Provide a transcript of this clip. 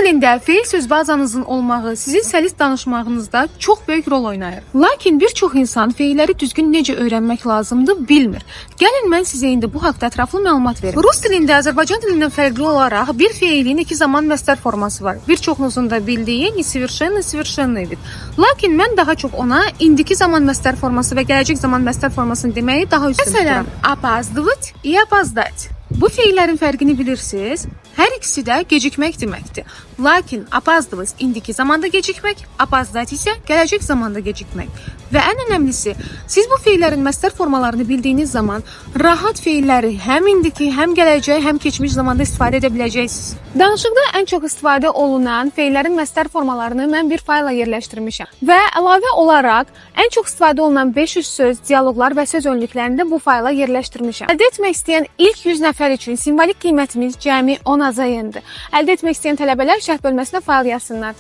Dilində feil söz bazanızın olmağı sizin səlis danışmağınızda çox böyük rol oynayır. Lakin bir çox insan feilləri düzgün necə öyrənmək lazımdır bilmir. Gəlin mən sizə indi bu haqda ətraflı məlumat verim. Rus dilində Azərbaycan dilindən fərqli olaraq bir feilin iki zaman məstər forması var. Bir çoxunuzun da bildiyi несовершенный, совершенный vid. Lakin mən daha çox ona indiki zaman məstər forması və gələcək zaman məstər formasını deməyi daha üstün tuturam. Məsələn, опаздывать и опоздать. Bu feillərin fərqini bilirsiniz? Hər ikisi də gecikmək deməkdir. Lakin опаздывать indiki zamanda gecikmək, опоздать isə gələcək zamanda gecikmək. Və ən önəmlisi, siz bu feillərin məstər formalarını bildiyiniz zaman rahat feilləri həm indiki, həm gələcək, həm keçmiş zamanda istifadə edə biləcəksiniz. Danışıqda ən çox istifadə olunan feillərin məstər formalarını mən bir fayla yerləşdirmişəm. Və əlavə olaraq ən çox istifadə olunan 500 söz, dialoqlar və söz önlüklərini də bu fayla yerləşdirmişəm. Əldə etmək istəyən ilk 100 nəfər üçün simvolik qiymətimiz cəmi 10 AZN-dir. Əldə etmək istəyən tələbələr şərh bölməsinə fayl yazsınlar.